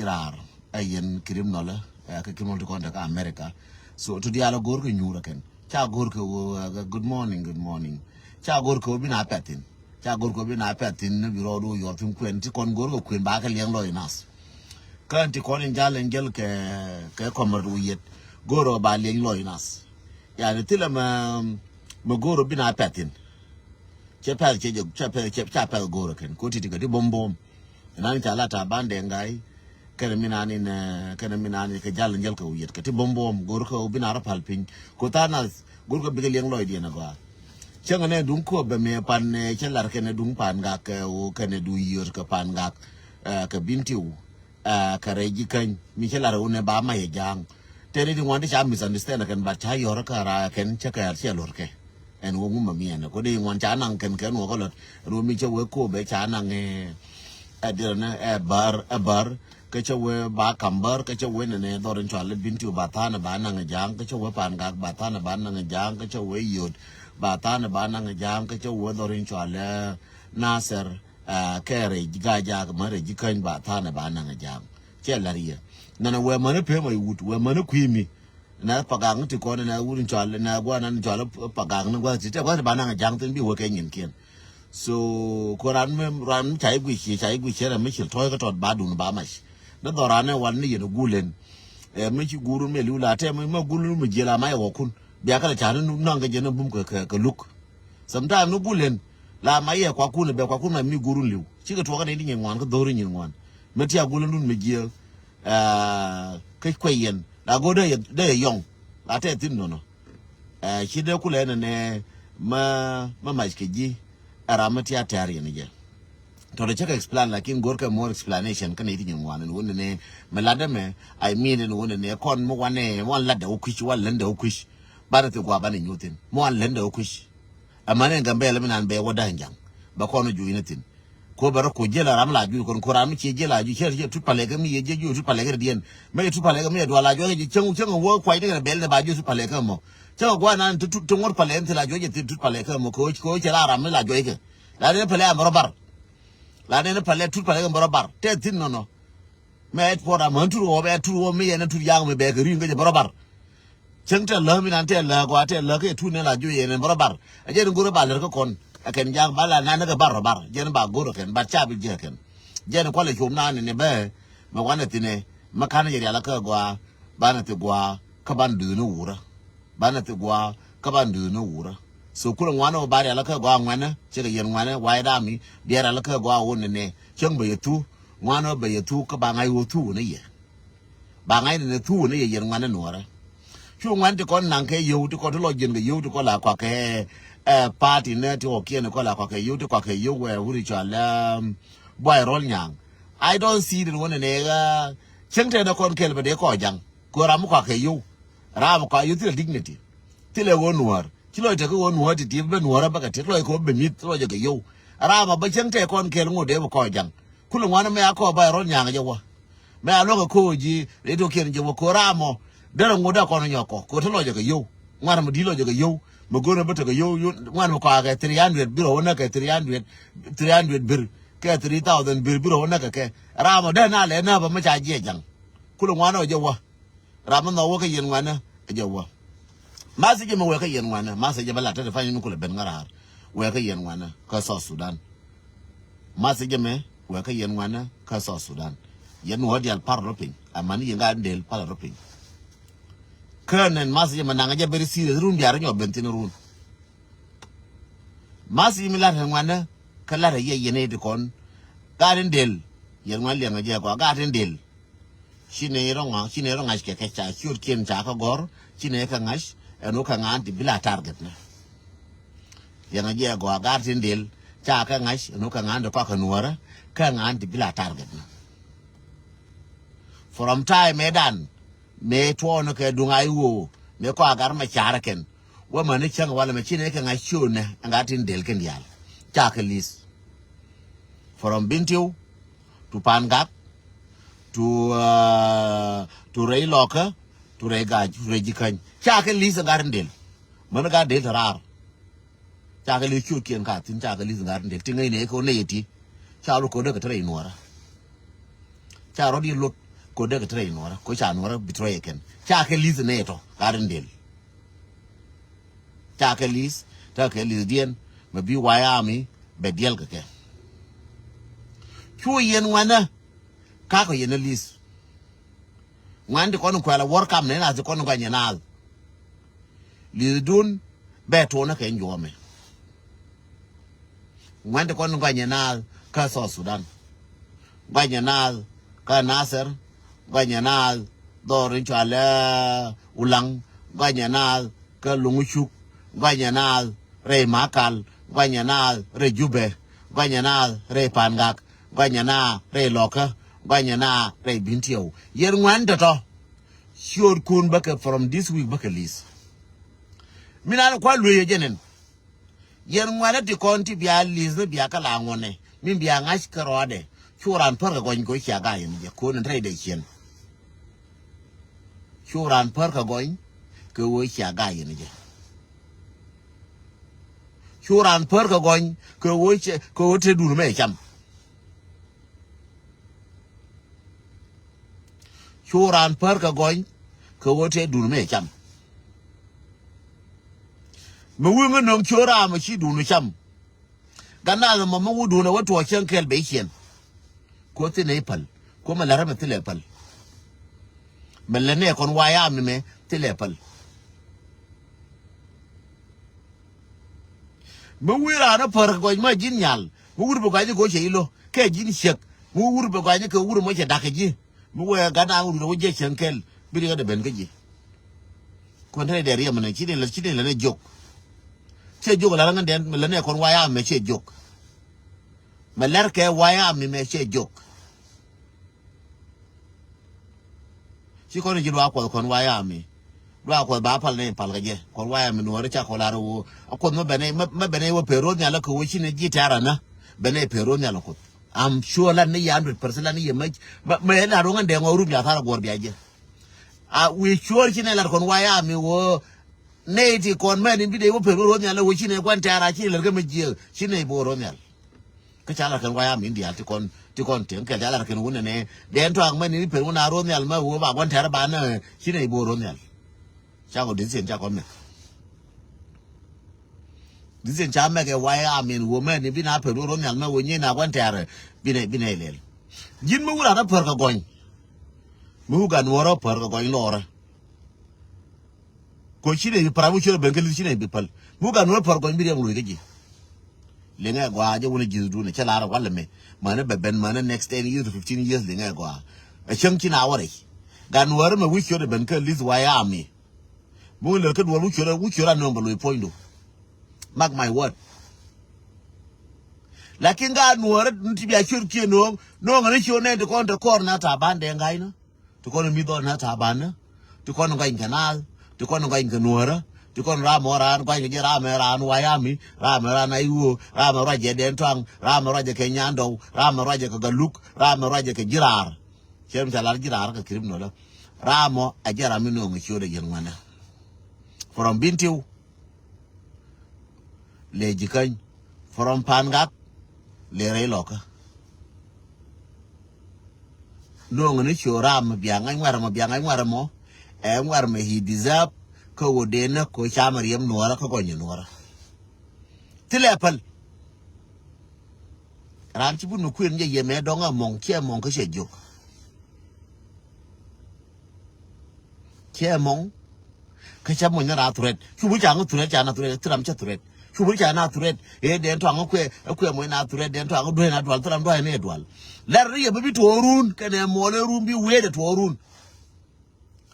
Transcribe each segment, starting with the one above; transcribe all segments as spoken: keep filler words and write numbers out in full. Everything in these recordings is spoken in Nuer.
Irar ɛ yɛn criminal, ɛ kɛ criminal ti kɔn te kä America. So to dial a go̱r kɛ nyuur ɛ kɛn ca go̱r kɛ wä, ɛ, good morning, good morning. Ca go̱r kɛ wä bi na pɛth in. Ca go̱r kɛ wä bi na pɛth in ni bi rɔɔd wä yɔr thin kuɛn ti kɔn go̱r kɛ kuɛn ba kɛ liɛŋ lɔc nath. Kä ɛn ti kɔn in jal ɛn jɛl kɛ, kɛ kɔmɛr wä yet go̱r ɛ ba liɛŋ lɔc nath. Yani thilɛ mɛ, mɛ go̱r ɛ bi na pɛth in. Cɛ pɛth cɛ jɛ cɛ pɛth cɛ ca pɛth go̱o̱rä kɛn ko ti̱ti̱ kɛ ti bo̱m bo̱m. Ɛnan ca la ta ban dee ŋa̱c kɛnɛ mi nani nɛ kɛnɛ mi nani kɛ jal ni jɛl kɛ wi̱i̱t kɛ ti bo̱m bo̱m go̱o̱rä kɛ wi̱i̱ bi na rɔ pal piny. Ko tha̱a̱ŋ nath go̱o̱rä kɛ bikɛ liɛŋ lɔcdiɛn ɛ gɔaa. Cäŋ ɛnɛ duŋ kuɔp bɛ mëë pan ɛ cɛ lar kɛnɛ duŋ pan gak kɛ wi̱i̱ kɛnɛ duŋ yiöt kɛ pan gak, ɛ, kɛ bin tiw. Ɛ, kɛ rɛy ji̱ käny mi cä lar wun ɛ ba mac ɛ ja̱a̱ŋ. Tɛn i̱ ti ŋuan ti ca misunderstand kɛn bat ca yɔr kä ra kɛn cä kɛ cɛ lor kɛ. Ɛn wä ŋum ma miɛn ko di ŋuan ca naŋ kɛn kɛn wä kä lot ɛn wä mi cä wä kop ɛ ca naŋ ɛ, ɛ dirɛ ni ɛ bär ɛ bär. Kä cä wä ba kam bär kä cä wä nɛ nɛ dhɔr in cual bin ti ba than ba naŋ ɛ ja̱a̱ŋ kä cä wä pan gak ba than ba naŋ ɛ ja̱a̱ŋ kä cä wä yot ba than ba naŋ ɛ ja̱a̱ŋ kä cä wä dhɔr in cual ɛ Nasir. Ɛ, kɛ rɛy ji̱ ga̱a̱c jaak män rɛy ji̱ käny ba tha̱a̱n ɛ ba naŋ ɛ ja̱a̱ŋ. Cɛ la̱r yɛ nɛnɛ wɛ mäni pem ɛ wut wɛ mäni kui̱ mi. Nɛ pagak ni ti kɔn nɛ wut in cual nɛ gua̱a̱n an cual pagak ni gua̱a̱n ti tɛ gua̱a̱n ti ba naŋ ɛ ja̱a̱ŋ thin bi wä kɛ nyin kiɛn. So ko ran mi ran mi ca i̱ guic ci ca i̱ guic cɛ rɛ mi cil tɔ̱ɔ̱c kä tɔt ba dun ba mac. Ni dhɔran ɛ wal ni yɛn ɛ gul ɛn. Ɛ mi ci gurun mi liw la tɛ mi ma gulun mi jiɛl a mac ɛ wä kun bia kɛ lɛ ca ni naŋ kɛ jɛ ni bum kɛ kɛ luk. Sometimes ni gul ɛn la ma yɛ kuakun bɛ kuakun ma mi gurun liw cikɛ tuɔkä ni ti nyin ŋuan kä dho̱ri nyin ŋuan. Mɛ ti a gul ɛn dun mɛ jiɛ, ɛ, kä kuɛ yɛn la go̱ dee yɛ yɔŋ la tɛ thin nɔnɔ. Ɛ, ci dee kulɛ ɛn ɛnɛ ma ma mac kɛ ji̱. Ɛ ram mɛ ti a tɛr yɛn jɛ. Tɔtɔ cä kɛ explain lakin go̱r kɛ more explanation kä ni ti nyin ŋuan ɛn wun ɛnɛ mɛ ladɛ mɛ. I mean ɛn wun ɛnɛ kɔn mɛ wanɛ mɛ wan ladɛ wä kui̱c wan ländɛ wä kui̱c. Banɛ thi gua banɛ nyuth thin mɛ wan ländɛ wä kui̱c. Amäni ɛn Gambɛl mi nan bɛ wä da̱ŋ ja̱ŋ bɛ kɔn juc ni thi̱n. Ko bɛ rɔ ko jiɛl a ram la juc kɔn ko ram mi cie jiɛl a juc cɛ tut palɛ kɛ mi yɛ jiɛ juc tut palɛ kɛ rɛ diɛn. Mɛ yɛ tut palɛ kɛ mi yɛ dual a juc kɛ cäŋ cäŋ wä kuac ni kɛ bɛl ni ba juc tut palɛ kɛ mɔ. Cäŋ a gua̱n nan ti tut ti ŋuɔ̱t palɛ ni thi la juc jɛ thi tut palɛ kɛ mɔ ko ko cɛ la ram mi la juc kɛ. La ni palɛ a mɛ rɔ bar. La ni palɛ tut palɛ kɛ mɛ rɔ bar tɛ thi̱n nɔnɔ. Mɛ ɛt puɔt a män tut wä bɛ tut wä mi yɛn tut yaŋ mi bɛ kɛ ri̱i̱ŋ kɛ jɛ mɛ rɔ bar. Cäŋ tɛ lä mi nan tɛ lä gɔaa tɛ lä kɛ tut ni la juɔc yɛn bä rɔ bar. A jɛn go̱rɛ ba lär kä kɔn a kɛn ja̱a̱ŋ ba la nan ni kɛ bar rɔ bar jɛn ba go̱r kɛn ba ca bi jiɛ kɛn. Jɛn kualɛ com nan ni bɛ mɛ wanɛ thinɛ mɛ kan jɛ rial kä gɔaa. Banɛ thi gɔaa kä ban duth ni wurä. Banɛ thi gɔaa kä ban duth ni wurä. So kulɛ ŋuanɛ wä ba rial kä gɔaa ŋuɛnɛ cɛ kɛ yɛn ŋuanɛ wa̱i̱ dami bia rial kä gɔaa wun ni nɛ cäŋ bɛ yɛ thu. Ŋuanɛ wä bɛ yɛ thu kä ba ŋa̱c wä thu wun ni yɛ. Ba ŋa̱cni ni thuuk ni yɛ yɛn ŋuan ni nuɔrä. Cu ŋuan ti kɔn naŋ kɛ yio̱w ti kɔn ti lɔ jiɛn kɛ yio̱w ti kɔn la kɔakɛ, ɛ, party ni ti kɔkiɛn kɔn la kɔakɛ yio̱w ti kɔakɛ yio̱w wɛ wuri cɔal, ɛm, Buay Rɔl Nyaŋ. I don't see it in wä ni nɛ ɣä cieŋ tɛn kɔn kɛl bɛ dee kɔk jaŋ. Kɛ ram mi kɔakɛ yio̱w. Ram mi kɔak yio̱w thilɛ dignity. Thilɛ ɣöö nuɔ̱ɔ̱r. Ci lɔc tekɛ ɣöö nuɔ̱ɔ̱r ti ti bɛ nuɔ̱ɔ̱r bɛ kɛ ti lɔc kɛ bɛ mi̱th lɔc kɛ yio̱w. Ram mi bä cieŋ tɛn kɔn kɛl ŋot dee bɛ kɔk jaŋ. Kulɛ ŋuan mi a kɔk Buay Rɔl Nyaŋ jɛ wä. Mɛ a luɔkɛ ko̱o̱k ji̱ rɛy to̱kiɛn jɛ wä ko̱o̱k ram mɔ. Derɛ ŋot dee kɔn nyɔk kɔ ko̱o̱k te lɔcɛ kɛ yio̱w. Ŋuan mɛ di̱t lɔcɛ kɛ yio̱w. Mɛ go̱o̱r mɛ bä tekɛ yio̱w, yio̱w, ŋuan mɛ kɔakɛ three hundred bi rɔ wä näkɛ three hundred, three hundred bir kɛ three thousand bir bi rɔ wä näkɛ kɛ. Ram mɔ dee na lɛ nä bä mɛ ca jiɛ jaŋ. Kulɛ ŋuan ɔ jɛ wä. Ram mi nhɔk wä kä yɛn ŋuanä ɛ jɛ wä. Message mɛ wɛ kä yɛn ŋuanä, message mɛ la te te fany mi kulɛ ben ŋa raar. Wɛ kä yɛn ŋuanä kä South Sudan. Message mɛ wɛ kä yɛn ŋuanä kä South Sudan. Yɛn wä dial par rɔ piny. Aman yɛn gaa del par rɔ piny. Kä nɛn message mɛ naŋ jɛ very serious run biar nyɔ ben thin run. Message mi la te ŋuanä kä la te yɛ yɛn ɛ ti kɔn. Gaa tin del. Yɛn ŋuan liɛŋ jɛ kɔ gaa tin del. Ci nɛy rɔ ŋa̱c, ci nɛy rɔ ŋa̱c kɛ kɛ ca ciötkiɛn ca kä gɔ̱r, ci nɛy kɛ ŋa̱c ɛn wä kɛ ŋa̱a̱n ti bi la target ni. Liɛŋɛ jiɛ gɔaa gar tin del ca kɛ ŋa̱c ɛn wä kɛ ŋa̱a̱n ti kɔakɛ nuɔ̱ɔ̱rä kɛ ŋa̱a̱n ti bi la target ni. From time mëë dan mëë tuɔɔnä kɛ duŋ a i̱ ɣöö mëë kɔak gar mɛ carä kɛn. Wä mäni cäŋ walɛ mɛ ci nɛy kɛ ŋa̱c ciötnɛ ɛn gar tin del kɛn diaal. Ca kɛ li̱th. From Bentiu to Pangak to, uh, to rɛy Lɔkä to rɛy Gac to rɛy Jikäny. Ca kɛ li̱th ɛ gat in del. Mäni gat del te raar. Ca kɛ li̱th ciötkiɛn ka thi̱n ca kɛ li̱th ɛ gat in del ti ŋäcnɛ kɛ wä nɛy ɛ ti. Ca rɔ ko̱dä kɛ te rɛy nuɔ̱ɔ̱rä. Ca rɔ̱t yɛ lot. Ko dek te rɛy nuɔrä ko ca nuɔrä betray kɛn ca kɛ li̱th nɛ tɔ ka rin del. Ca kɛ li̱th ta kɛ li̱th diɛn mɛ bi wayami bɛ diɛl kɛ kɛ. Cu yɛn ŋuanä kakɔ yɛn a li̱th. Ŋuan ti kɔn kuɛl a wuɔr kam nɛ na ti kɔn gɔny yɛn a li̱thdun bɛ tuɔnä kɛ juɔmɛ. Ŋuɛn ti kɔn gɔnyɛ naath kä South Sudan. Gɔnyɛ naath kä Nasir. Gɔnyɛ naath dhɔr in cual Ulaŋ. Gɔnyɛ naath kä Luŋucuk. Gɔnyɛ naath rɛy Makal. Gɔnyɛ naath rɛy Jubɛ. Gɔnyɛ naath rɛy Pangak. Gɔnyɛ naath rɛy Lɔkä. Gɔnyɛ naath rɛy Bintiɛw. Yɛn ŋuɛn tɔtɔ. Ciöötkun bäkɛ from this week bäkɛ li̱th. Min an kua̱r luee yɛ jɛn ɛn. Yɛn ŋuɛ̈nɛ ti kɔn ti bia li̱th ni bia kä la ŋuɔ̱nɛ min bia ŋa̱c kä rɔɔdɛ. Cu raan pär kɛ gɔny kɛ wä cia ga̱a̱c yɛn jɛ ko̱n in rɛydɛ ciɛn. Cu raan pär kɛ gɔny kɛ wä cia ga̱a̱c yɛn jɛ. Cu raan pär kɛ gɔny kɛ wä cia kɛ wä te dun mɛ cam. Cu raan pär kɛ gɔny kɛ ɣöö tëë dun mëë cam. Mi wi̱i̱ mi nöŋ ciöör raam ɛ ci dun cam. Gat naath ɛmɔ mi wut dun ɛ wä tuɔɔk cäŋ kɛl bɛ iciɛn. Kuɔ thin ɛ ipäl kuɔ mɛ la̱t rämɛ thilɛ päl. Mɛ lät nɛ kɔn wayami mɛ thilɛ päl. Mi wi̱i̱ raan ɛ pär kɛ gɔny ma ji̱n nyal mi wur bi gɔany kɛ wä cɛ i̱ lo̱ kɛ ji̱n ciek mi wur bi gɔany kɛ wur mɔ cɛ da̱k kɛ ji̱. Mi wee gat na wur wä jiɛ cieŋ kɛl bi riɛk dɛ ben kä ji̱. Kuɛn te dɛ riɛm nɛ ci ni lɛ ci ni lɛ ni jiök. Ciɛ jiök lɛ ŋän dɛn mɛ lɛ ni kɔn wayami mɛ ciɛ jiök. Mɛ lɛr kɛ wayami mɛ ciɛ jiök. Ci kɔn ji̱ luaak kuɔth kɔn wayami. Luaak kuɔth ba pal ni pal kɛ jɛ kɔn wayami nuɔri ca kɔn lar wo a kuɔth mɛ bɛnɛ mɛ bɛnɛ wä pero nhial kɛ wä ci ni ji̱ tɛra na. Bɛnɛ pero nhial kuɔth. I'm sure lan ni yɛ hundred percent lan ni yɛ mɛ mɛ lar wo ŋän dɛ ŋɔ rup ya thar guɔr bia jɛ. A wi̱i̱ cuɔr ci ni lar kɔn wayami wo. Nɛy ti kɔn mɛn in bi dee wä pero nhial wo ci ni kuan tɛra ci lar kɛ mɛ jiɛ ci ni bo ro nhial. Kä ca lar kɛn wayami in diaal ti kɔn ti kɔn tiɛŋ kɛl ca lar kɛn wun nɛnɛ dɛn tuak mɛn ni pen wun a ro nhial mɛ wo ba guan tɛr ba nɛ ci nɛ ibo ro nhial. Ca kɔ decision ca kɔn mɛk. Decision ca mɛk ɛ wayami in wo mɛn ni bi na pen wun ro nhial mɛ wo nyi na guan tɛr bi nɛ bi nɛ ilɛl. Ji̱n mi wun a rɔ pär kɛ gɔny. Mi wun gan wä rɔ pär kɛ gɔny lɔrɛ. Ko ci ne bi param ci ne ben ke li̱th ci ne bi päl. Mu gan wä pär gɔny bi riɛm lo̱c kä ji̱. Liŋɛ gɔaa jɛ wun a ji̱th duun cɛ lar walɛ mɛ. Mänä bɛ ben mänä next ten years to fifteen years liŋɛ gɔaa. A cäŋ ci na wä rɛc. Gan wä rɛ mɛ wi̱c ciöt ɛ ben ke li̱th wayami. Mu lɛ kä duɔl wi̱c ciöt wi̱c ciöt a nööŋ bɛ lo̱c puɔ̱nydu. Mark my word. Lakin gan wä rɛ ti bia ciöt kiɛ nööŋ nööŋ ni ciöt nɛ ti kɔn te kɔr na ta̱a̱ ban dee ŋa̱cnä. Ti kɔn mi dhɔn na ta̱a̱ banä. Ti kɔn gɔny kɛ naath. Ti kɔn gɔny kɛ nuɔ̱rä. Ti kɔn ram mɔ raan gɔny kɛ jɛ ram mɛ raan wayami. Ram mɛ raan ayi wuɔ. Ram mɛ ruacɛ dɛn tɔaŋ. Ram mɛ ruacɛ kɛ nyandɔw. Ram mɛ ruacɛ kɛ galuk. Ram mɛ ruacɛ kɛ ji̱ raar. Cɛ mi ca lar ji̱ raar kɛ criminal. Ram mɔ a jɛ ram mi nööŋ ciötdɛ yɛn ŋuanɛ. From Bintiu. Lɛ ji̱ käny. From Pangak. Lɛ rɛy lɔkä. Nööŋ ni cio ram mɛ biaŋ ŋa̱c ŋuɛ̈r mɔ biaŋ ŋa̱c ŋuɛ̈r mɔ. Ɛ ŋuɛ̈r mɛ he deserve. Kä ɣöö dee näk kɛ ɣöö camɛ riɛm nuɔ̱ɔ̱rä kä gɔny nuɔ̱ɔ̱rä. Thilɛ päl. Raan ci bun mi kuën jɛ yɛ mɛ dɔ̱ŋ a mɔŋ ciɛ mɔŋ kä cɛ jiök. Ciɛ mɔŋ. Kä cä muny ni raa thuret. Cu bi ca ŋä thuret ca na thuret, thiram cä thuret. Cu bi ca na thuret. Ee dee tuaŋ kuɛ, kuɛ muny na thuret, dee tuaŋ duɛ na dual, thiram duɛ ni dual. Lɛr ni yɛ bi bi tuɔɔrun, kɛnɛ muɔlɛ run bi wee de tuɔɔrun.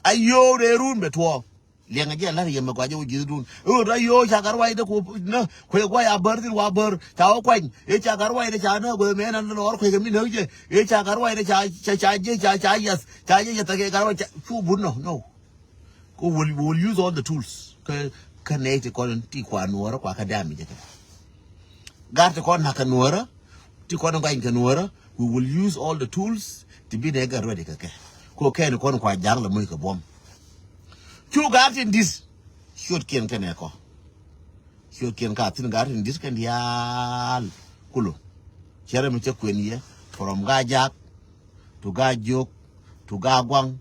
A yoo de run bɛ tuɔɔ. Liɛŋɛ jɛ lɛr yɛ mɛ gɔaa jɛ wä ji̱thdun. Ee ɣöö dɔ yoo ca gat ruacdɛ ku nä kuɛ gua̱c a bär thil wa bär ca wä kuany. Ee ca gat ruacdɛ ca nä guɛ mɛ na lɔɔr kuɛ kɛ mi näk jɛ. Ee ca gat ruacdɛ ca ca ca jɛ ca ca yɛth ca jɛ yɛth kɛ gat ruac ca cu but nɔ nɔ. Ko will will use all the tools. Kä kä nɛy ti kɔn ti kua nuɔrä kua kä dami jɛ kɛ. Gar ti kɔn nakä nuɔrä ti kɔn gɔany kɛ nuɔrä. We will use all the tools ti bi nɛ gɛ ready kɛ kɛ. Ko kɛn kɔn kua ja̱ŋ lɛ muc kɛ buɔm. Cu gar tin dis ciötkiɛn kɛnɛ kɔ. Ciötkiɛn ka thin gar tin dis kɛn diaal. Kulu cɛrɛ mi cɛ kuɛn yɛ from ga jak to ga jiök to Gaguaŋ,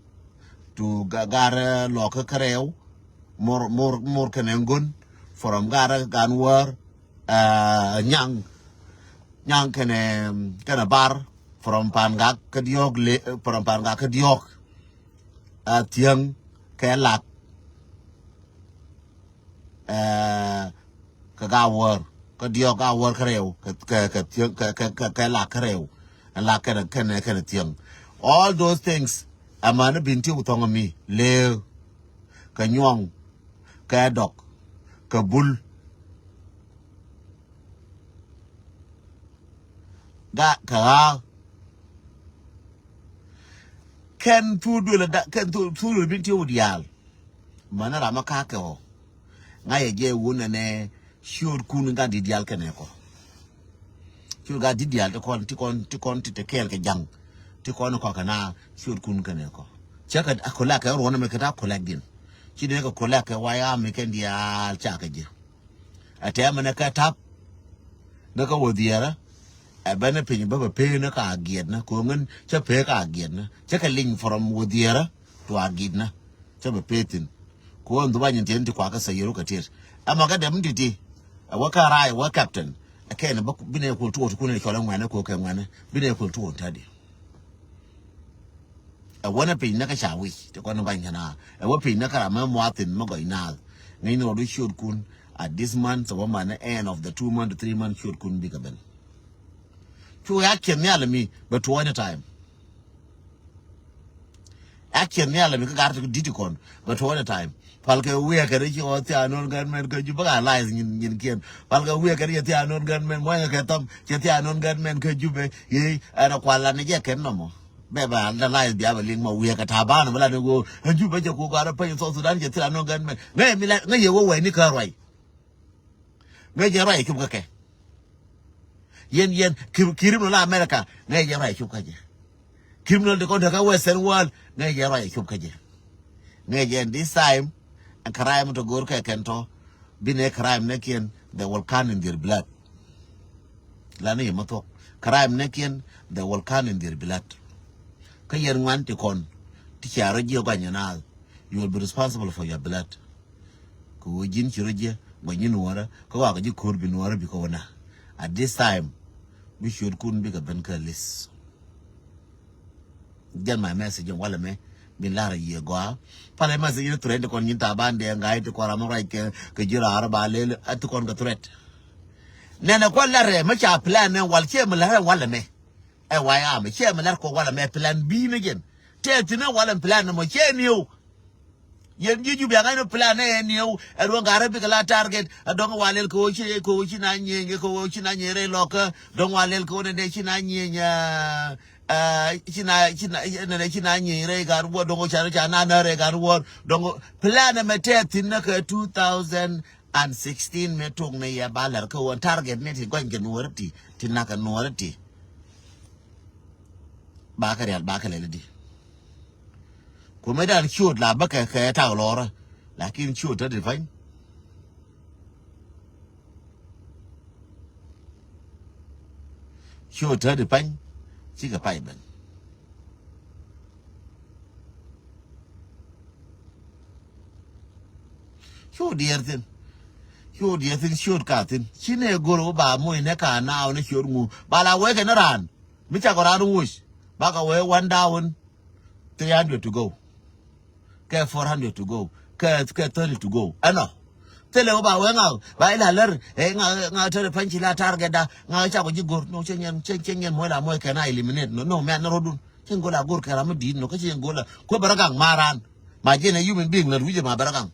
to Ga-, Garɛ Lɔkä kärɛw, Mor, Mor, Mor kɛnɛ Ŋun, from Garɛ Gan Wäär, eh, Nyaŋ, Nyaŋ kɛnɛ, kɛnɛ Bar, from Pangak kä diɔ̱k le, from Pangak kä diɔ̱k, eh, Thiäŋ kɛ Lak, eh, kɛ Gawär, kä diɔ̱k Gawär kärɛw, kɛ, kɛ, kɛ Thiäŋ, kɛ, kɛ, kɛ, kɛ Lak kärɛw, Lak kɛnɛ, kɛnɛ, kɛnɛ Thiäŋ. All those things, amäni bin ti wä thɔŋ mi, Lëë, kɛ Nyuɔŋ, kɛ Dɔk, kɛ Bul, Ga, kɛ Ɣaa. Kɛn thur duël da, kɛn thur, thur duël bin ti wä diaal. Mani ram mi ka̱a̱kɛ ɔ. Ŋa̱cɛ jɛ wun nɛnɛ ciöötkun gat di̱t diaal kɛnɛ kɔ. Ciööt gat di̱t diaal ti kɔn, ti kɔn, ti kɔn ti te kɛɛl kɛ ja̱ŋ. Ti kɔn kɔ kɛ na ciöötkun kɛnɛ kɔ. Cɛ kɛ a kolak kɛ ruɔ̱n mɛ kɛ ta kolak din. Ci dee kɛ kolak kɛ waya mi kɛn diaal ca kɛ jɛ. Ɛ tɛmɛ nɛ kɛ tap. Nɛ kɛ wä dhiɛrä. Ɛ bɛnɛ piny bä bɛ pee nɛ ka giɛt nɛ. Ko̱ ŋän cä pee ka giɛt nɛ. Cä kɛ liny from wä dhiɛrä. Tuaak gi̱t nä cä bɛ pee thi̱n. Ku ɣän dhuba nyin tiɛn ti kuakä sɛ yero kɛ tiet. Ɛmɔ kɛ dɛm ti̱ti̱. Ɛ wä kä raay wä captain. Ɛ kɛn bä binɛ kul tuɔt kunɛ cɔl ɛ ŋuɛnɛ ku kɛ ŋuɛnɛ binɛ kul tuɔt tädi. Ɛ wä nɛ piny nä kä ca wi̱c ti kɔn ba̱ny kɛn a ɛ wä piny nä kä ram mɛ muathin mɛ gɔc naath. Ŋäcni rɔɔdu ciötkun at this month ɛ wä manɛ end of the two month to three month ciötkun bikɛ ben. Cu ya kiɛn nhial mi bɛ tuɔɔc ni time. Action nhial mi kä gar ti di̱t kɔn bɛ tuɔɔc ni time. Pal kɛ wiɛ kɛ ri ci ɣɔɔ thia nɔn gɛn mɛn kä jup bä ka lies nyin nyin kiɛn. Pal kɛ wiɛ kɛ ri ci thia nɔn gɛn mɛn muɔnyɛ kɛ thɔm ci thia nɔn gɛn mɛn kä jup bɛ yee ɛn a kual lan ni jɛ kɛn nɔmɔ. Bɛ bɛ al da lies bia bɛ liŋ mɔ wiɛ kɛ ta̱a̱ banɛ mi lan ni ɣöö ɛn jup bɛ jɛ ku gar pɛny South Sudan ci thia nɔn gɛn mɛn ŋäc mi lan ŋäc yɛ wä wɛy ni kä ruac. Ŋäc jɛ ruac cop kä kɛ. Yɛn yɛn kir-, criminal la America ŋäc jɛ ruac cop kä jɛ. Criminal ti kɔn te kä Western world ŋäc jɛ ruac cop kä jɛ. Ŋäc jɛ this time ɛn crime to go̱r kɛ kɛn tɔ. Bi nɛ crime nɛ kiɛn they will count in their blood. Lani yɛ ma thuɔk crime nɛ kiɛn they will count in their blood. Kä yɛn ŋuan ti kɔn ti cia rɔ jiɛ guany naath you will be responsible for your blood. Kɛ ɣöö ji̱n ci rɔ jiɛ guany nuɔrä kä wakɛ ji̱ ko̱r bi nuɔrä bi kɛ wä na. At this time bi ciötkun bikɛ ben kä list. Jɛn my message in walɛ mɛ bin lar a yiëë gɔaa. Palɛ message in thread kɔn nyin taban dee ŋa̱c ti kɔn ram ruac kɛ kɛ ji̱ raar ba lel a ti kɔn kɛ thread. Nɛnɛ kuan lar rɛ mɛ ca plan nɛ wal ciɛ mi lar rɛ walɛ mɛ. Ɛ wayam ciɛ mi lar kɔ walɛ mɛ plan bi ni jɛn. Tɛ thin ɛ walɛ plan nɛ mɔ ciɛ niw. Yɛn ji̱ jup yaŋ ɛn plan ɛ niw ɛ ruɔ̱n garɛ bikɛ la target ɛ dɔŋ walɛl kɛ wä ci kɛ wä ci na nyieny kɛ wä ci na nyieny rɛy lɔkä dɔŋ walɛl kɛ wä nɛ dee ci na nyieny. Aa, ci na, ci na, nɛnɛ ci na nyieny rɛy gan wuɔr dɔŋ ca, ca na na rɛy gan wuɔr dɔŋ. Plan ɛmɛ tɛth thi̱n nä kɛ two thousand and sixteen mɛ tok nɛ yɛ ba lɛr kä wä target ni ti gɔny kɛ nuɔrä ti, ti nak kɛ nuɔrä ti. Ba kɛ rial ba kɛ lɛl di. Kumɛ dan ciot la bä kɛ kɛ tak lɔrä. Lakin ciot tä di pany. Ciöt tätdi pany cikɛ pay ben. Ciöt diɛɛr thi̱n. Ciöt diɛɛr thi̱n ciöt ka thi̱n ci nɛ go̱r wä ba moc nɛ ka naaw ni ciöt ŋu ba la wee kɛ ni raan mi cakɔ raan woc. Bakɛ wee one thousand three hundred to go. Kɛ four hundred to go. Kɛ, kɛ thirty to go. Ɛnɔ. Thilɛ wä ba wee ŋa ba ila lär ɛ ŋa ŋa tɛrɛ pany ci la target da ŋa ca wä ji̱ go̱r. No cɛ nyɛn cɛ cɛ nyɛn mɔy la mɔy kɛn a eliminate no no mɛ an rɔdun cɛ go̱r la go̱r kɛ ram mi di̱i̱t no kä cɛ go̱r la kuɛ bɛ rɔ gaŋ ma ran. Ma jiɛn ɛ human being lät wi̱cɛ ma bɛ rɔ gaŋ.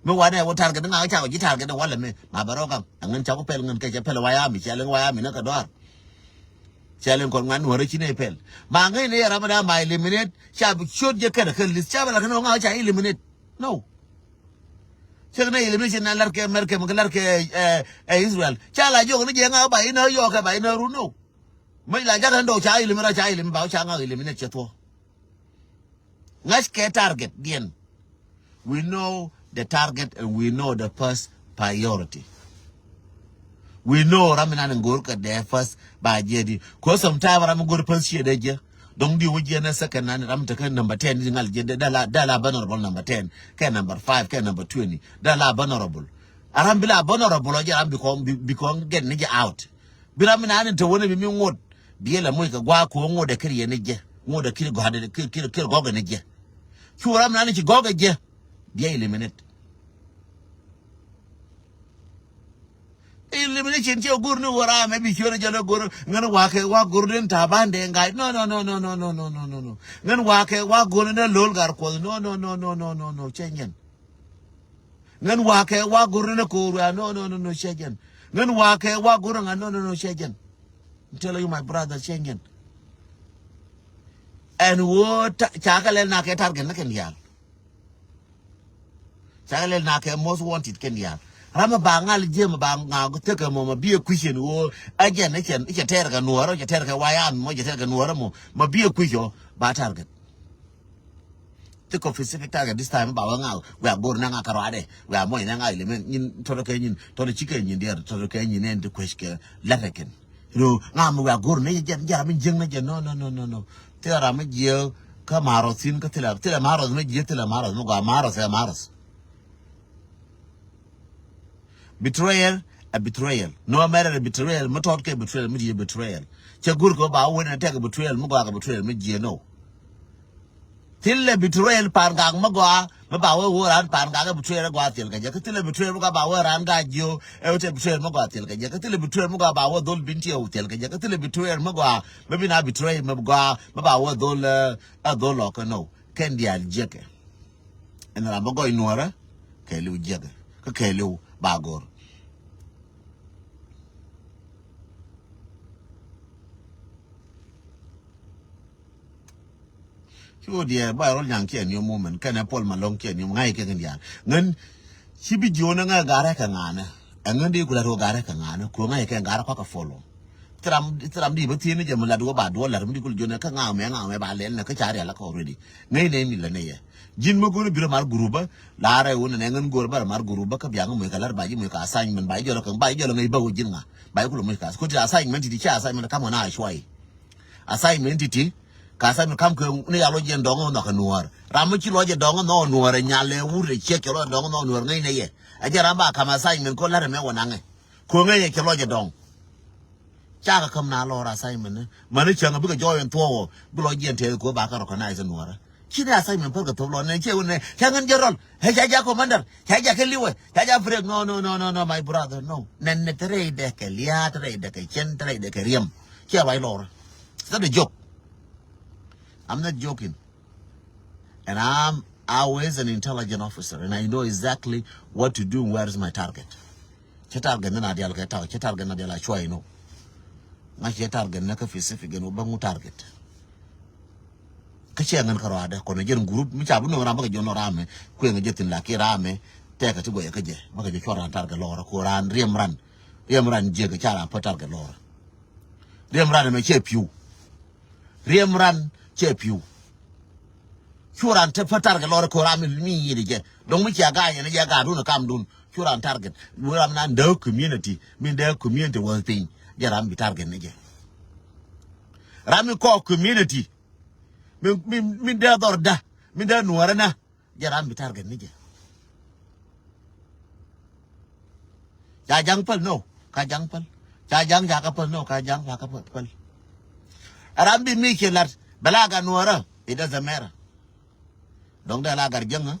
Mi wanɛ wä target ŋa ca wä ji̱ target walɛ mɛ ma bɛ rɔ gaŋ. Aŋän ca wä pɛl ŋän kɛ cɛ pɛl wayami cɛ liŋ wayami nä kɛ dɔar. Cɛ liŋ kɔn ŋuan nuɔrä ci nɛ pɛl. Ma ŋäc ni yɛ ram mi da ma eliminate ca bi ciöt jɛ kɛn kɛ list ca bɛ la kɛn ŋa ca eliminate. No. Cɛ kɛn eliminate cɛ na lar kɛ America mɛ kɛ lar kɛ ɛ Israel ca la jɔk ni jɛ ŋa ba inä yɔk kɛ ba inä run no. Mɛ la jakɛ ni dɔk ca eliminate ca eliminate ba ca ŋa eliminate cɛ thuɔ. Ŋa̱ckɛ target diɛn. We know the target and we know the first priority. We know ram inan in go̱r kɛ dee first ba jiɛ di. Cause sometime ram in go̱r first ciɛ dee jiɛ. Dɔŋ di wä jiɛn ɛ second nan ram tekɛ number ten di ŋal jiɛn dɛ dala dala vulnerable number ten kɛ number five kɛ number twenty dala vulnerable. A ram bi la vulnerable ɔ jɛ ram bi kɔn bi kɔn get ni jɛ out. Bi ram mi nan te wä ni bi mi ŋot bi yɛ la moc kɛ gua ko ŋot ɛ kir yɛ ni jɛ ŋot ɛ kir gɔk ni jɛ. Cu ram mi nan ci gɔk ɛ jɛ bi yɛ eliminate. Elimination cɛ gur ni wä ram ɛ bi ciö ni jɛ lɛ gur ŋän wakɛ wa gur den ta ban de ŋa̱c no no no no no no no no no no. Ŋän wakɛ wa gur ni lol gar kuɔth no no no no no no no cɛ nyɛn. Ŋän wakɛ wa gur ni koor wa no no no no cɛ jɛn. Ŋän wakɛ wa gur ŋa no no no cɛ jɛn. I'm telling you my brother cɛ nyɛn. Ɛn wo ca kɛ lɛl na kɛ target ni kɛn diaal. Cakɛ lɛl na kɛ most wanted kɛn diaal. Ram ba ŋal jiɛ ma ba ŋa tekɛ mɔ ma bi ɛ kui̱cɛn ɣöö ɛ jɛn ɛ cɛ tɛɛr kɛ nuɔɔrä cɛ tɛɛr kɛ wayam mɔ cɛ tɛɛr kɛ nuɔɔrä mɔ ma bi ɛ kui̱c ɔ ba target. Thik kɔ specific target this time ba wä ŋa wɛ a go̱r nɛ ŋa kɛ ruadɛ wɛ a mɔc nɛ ŋa ilɛ mɛn nyin tɔtɔ kɛ nyin tɔtɔ cikɛ nyin diɛr tɔtɔ kɛ nyin ɛn ti kuec kɛ lɛt ɛ kɛn. Ro ŋa mi wia go̱r ni jɛ jɛ ram mi jiäŋ ni jɛ no no no no no. Thilɛ ram mi jiäk kä maroth thin kä thilɛ thilɛ maroth mi jiäk thilɛ maroth mi gɔaa maroth ɛ maroth. Betrayal ɛ betrayal. No matter ɛ betrayal mi tɔt kɛ betrayal mi ti jɛ betrayal. Cɛ go̱r kɛ ba wen ɛ tɛk betrayal mi gɔaa kɛ betrayal mi jiäk no. Thilɛ betrayal pan gak mi gɔaa mi ba wee woo ran pan gak ɛ betrayal ɛ gɔaa thil kɛ jɛ kä thilɛ betrayal mi gɔaa ba wee ran gak jiö ɛ wee tɛ betrayal mi gɔaa thil kɛ jɛ kä thilɛ betrayal mi gɔaa ba wee dhol bin tiɛw thil kɛ jɛ kä thilɛ betrayal mi gɔaa mi bi na betrayal mi gɔaa mi ba wee dhol ɛ dhol lɔk kä no kɛn diaal jiɛkɛ. Ɛn ram mi gɔc nuɔrä kɛɛliw jiɛkɛ kä kɛɛliw ba go̱r. Cu diɛ ba rol nyaŋ kiɛ niom moment kɛnɛ pol ma loŋ kiɛ niom ŋa̱c kɛ kɛn diaal ŋän. Ci bi jion ŋa̱c garɛ kɛ ŋa̱nɛ ɛ ŋän di ku lat wä garɛ kɛ ŋa̱nɛ ku ŋa̱c kɛ garɛ kɔakɛ follow. Thiram thiram di bä thieni jɛ mi lat wä ba duɔ lat mi di kul jion kä ŋa̱ mɛ ŋa̱ mɛ ba lɛl nɛ kä ca rial kä already. Ŋäc nɛ mi lɛ nɛ yɛ ji̱n mi go̱n bi rɛ mar gurupä. Larɛ wun nɛ ŋän go̱r bä rɛ mar gurupä kä biaŋ muc kɛ lar ba ji̱ muc kɛ assignment ba ji̱ jɔl kɛ ba ji̱ jɔl ŋäc bä wä ji̱n ŋa̱ ba ji̱ kul muc kɛ as kuti assignment ti ti ca assignment kam ŋa̱ na cuay. Assignment ti ti ka assignment kam kɛ ni ya lɔ jɛ dɔŋ nɔ kɛ nuɔr. Ram mi ci lɔ jɛ dɔŋ nɔ nuɔr nyalɛ wur de ciek kɛ lɔ dɔŋ nɔ nuɔr ŋäc nɛ yɛ. A jɛ ram ba kam assignment ko lar mɛ wä naŋɛ. Ko ŋäc yɛ kɛ lɔ jɛ dɔŋ. Cakɛ käm na lɔr assignment ni mani cäŋ a bikɛ jɔɔy in thuɔɔk wä bi lɔ jiɛn tɛth ko ba kɛ recognize nuɔrä. Ci ni assignment pär kɛ thop lɔ ni cɛ wä ni cɛ ŋän jɛ rɔl. Hɛ ca ja commander ca ja kɛ liwɛ ca ja break no no no no no my brother no. Nɛn ni te rɛy dɛ kɛ lia̱a̱ te rɛy dɛ kɛ cɛn te rɛy dɛ kɛ riɛm. Ciɛ ruac lɔr. It's not a joke. I'm not joking. And I'm always an intelligent officer and I know exactly what to do and where is my target. Cɛ target ni na dial kɛ taw cɛ target na dial a cuay no. Ŋa cɛ target ni kä specific gɛn wä bä ŋu target. Kä cɛ ŋän kä rɔadɛ kɔnɛ jɛn group mi ca bi nɔ ram bä kɛ jɔn nɔ ramɛ kuɛ ŋä jɛ thin la ki ramɛ. Tɛkɛ ti guɛyɛ kä jɛ bä kɛ jɛ cuɔ ran target lɔrä ko ran riɛm ran. Riɛm ran jiɛ kɛ ca ran pä target lɔrä. Riɛm ran mɛ cɛ piu. Riɛm ran cɛ piu. Cu ran te pä target lɔrä ko ram mi yidi jɛ dɔŋ mi cia gaanyɛ ni jɛ gaadun kamdun. Cu ran target mi ram nan dee community min dee community wä piny. Jɛ ram bi target ni jɛ ram mi kɔk community. Min dee dhɔr da min dee nuɔrɛ na. Jɛ ram bi target ni jɛ. Ca jaŋ päl no ka jaŋ päl. Ca jaŋ ca kä päl no ka jaŋ ca kä päl. Ram bi mi ci lat bɛ la gat nuɔrä. It doesn't matter. Dɔŋ dee la gat jäŋä.